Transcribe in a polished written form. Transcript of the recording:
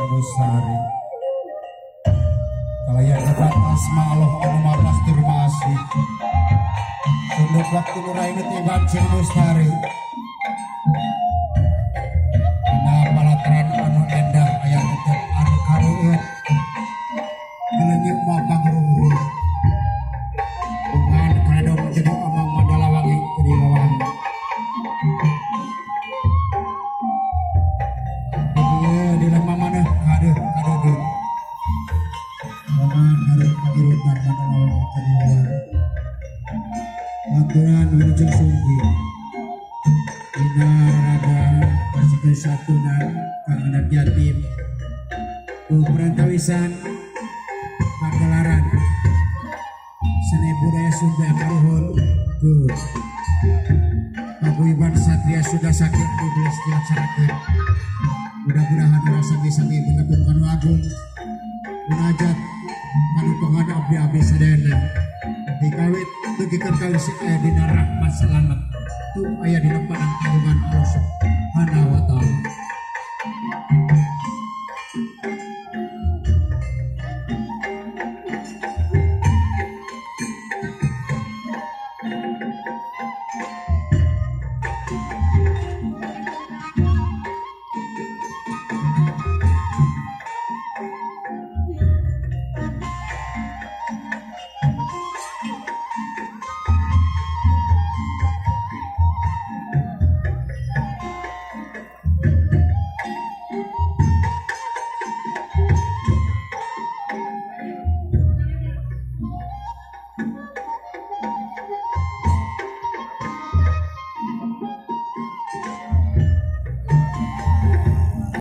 Mustari. Kalayan nyebat asma Allah anu Maha Welas tur Maha Asih. Sunduk waktu nu raina tiban jeung Mustari. Dina palataran anu endah aya tetep anu kareueut. Gelenyep mah pangruhur. Bungan karedong jadi omong Mandalawangi jadi wawangi. Ieu di lemah maneh kadeuh kadeuh. Oman hareup kagirutan Mandalawangi jadi wawangi. Aturan wilujeng sumping. Dina raraga pasikeun satunan kang anak yatim. Ku perantawisan pagelaran seni budaya Sunda karuhun ku Paguyuban Satria Sunda Sakti 12 dilaksanakeun. Mudah-mudahan urang sami-sami menepung kanu agung munajat kanu pangan abdi-abdi sadayana dikawit dugikeun ka aya dina rahmat selamat tu aya dina padang tanggungan Allah Subhanahu.